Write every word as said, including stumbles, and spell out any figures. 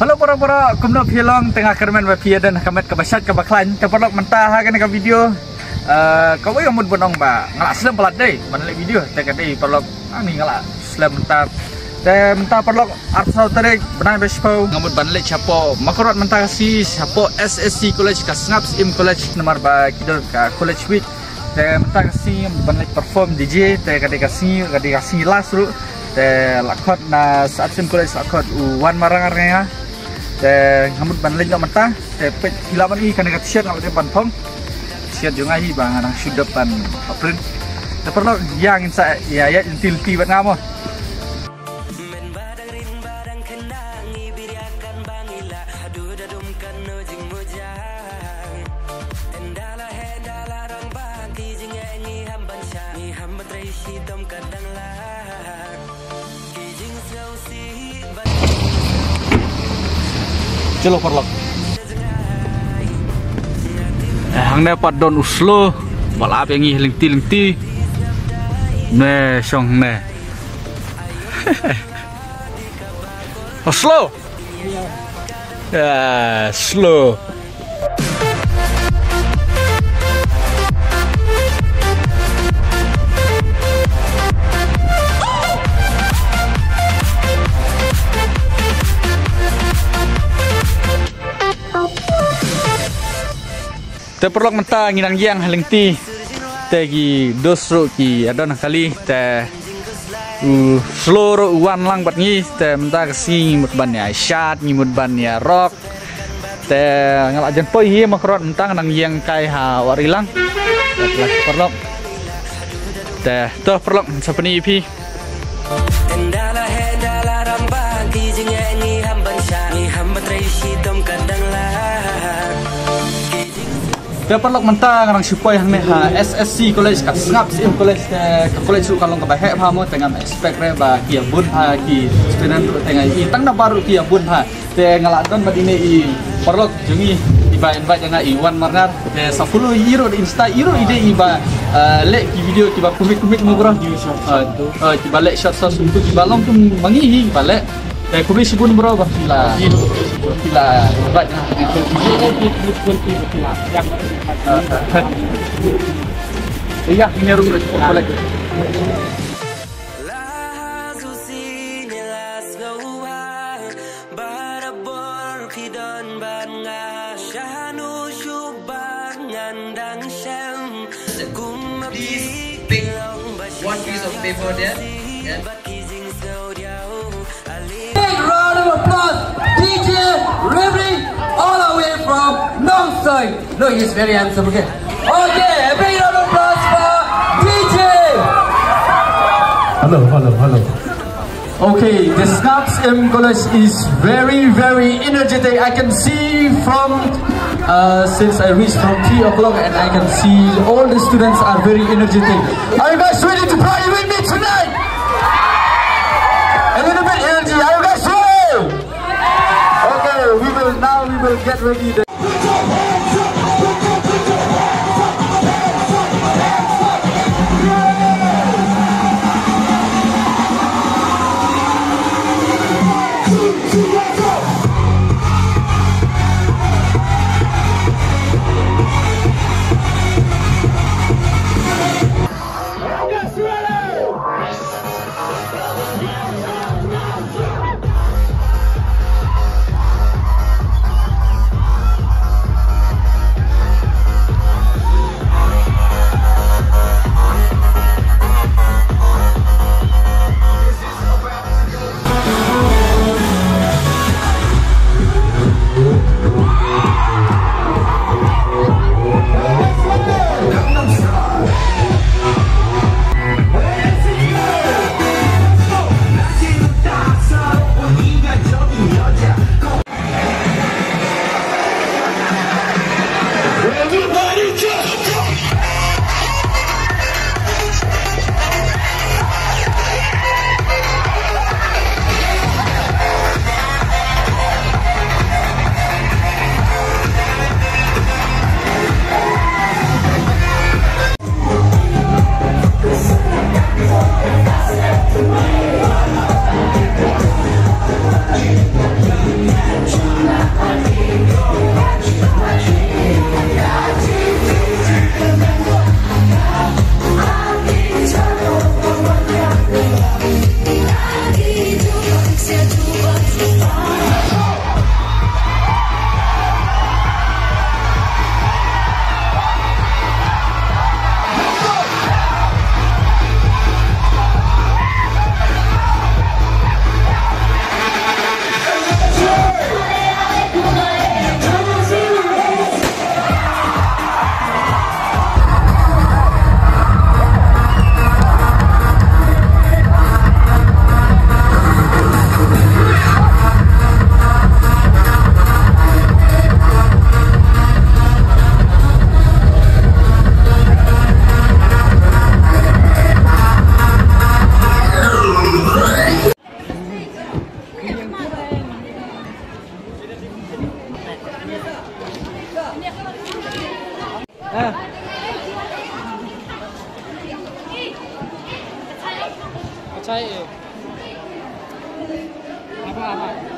Hello para para, kumno phi long? Te nga kyrmen ba phi ïa don ha ka met kaba shait kaba khlaiñ. Te paralok, mynta ha kane ka video, eh, kawei ka mut ban ong ba nga la slem palat dei ban leh video. Te ka dei paralok, ani nga la slem mynta. Te mynta paralok, arphew saw tarik bnai ba shiphew, nga mut ban leit shapoh Mawkyrwat mynta ka sngi, shapoh S S C College, ka Sngap Syiem College, namar ba ki don ka College Week. Te mynta ka sngi ban leit perform D J, te ka dei ka sngi, ka dei ka sngi last ruh. Te la khot na Sngap Syiem College, la khot u Wan Marang ar nga. Te nga mut ban leit noh mynta. Te peit, phi lah ban i kane ka t-shirt nga la dep ban phong. T-shirt jong nga hi ba nga dang shu dep ban print. Te paralok, ïa ngin sa ïa ïa lynti lynti bad nga mo. Chalo paralok. Eh, hangne pat don u Slow ba la ap ïa ngi lynti lynti. Ne shong ne. O Slow. Ah, Slow. Te paralok, mynta ngi dang ïeng ha lynti. Te ki dos ruh ki ïa don ha kali. Te u Slow ruh u wan lang bad ngi. Te mynta ka sngi ngi mut ban ïa shad, ngi mut ban ïa rock. Te nga la jan poi hi Mawkyrwat, mynta nga dang ïeng kai ha Wahrilang. Te paralok, to paralok, sa pyni ïa phi. Te paralok, mynta nga dang shu poi hangne ha S S C College, ka Sngap Syiem College, te ka college ruh ka long kaba heh bha mo, te ngam expect re ba ki ïa bun bha ki student ruh, te nga i tang na bar ruh ki ïa bun bha. Te nga la don bad ine i paralok jong ngi, iba invite ïa nga, i Wan Marngar. Te sa follow i ruh da Insta, i ruh i dei iba, eh, leh ki video kiba kumit kumit mo bro. Eh, eh, kiba leh short short, untuk kiba long kum ma ngi hi kiba leh. Te khublei shibun bro ba phi la, phi la invite ïa nga. Ïa, ine ruh, bro. Barabor phi don bad nga, shano shuh ba ngan dang shem. Please pick one piece of paper there. Yeah. Big round of applause, D J Rivri, all the way from Nongstoiñ. No, he's very handsome, okay? Okay, a big round of applause for D J. Hello, hello, hello. Okay, the Sngap Syiem College is very, very energetic. I can see from, uh, since I reached from three o'clock, and I can see all the students are very energetic. Are you guys ready to party with me tonight? A little bit energy. Are you guys ready? Okay, we will now, we will get ready. Chai e. Aba, aba.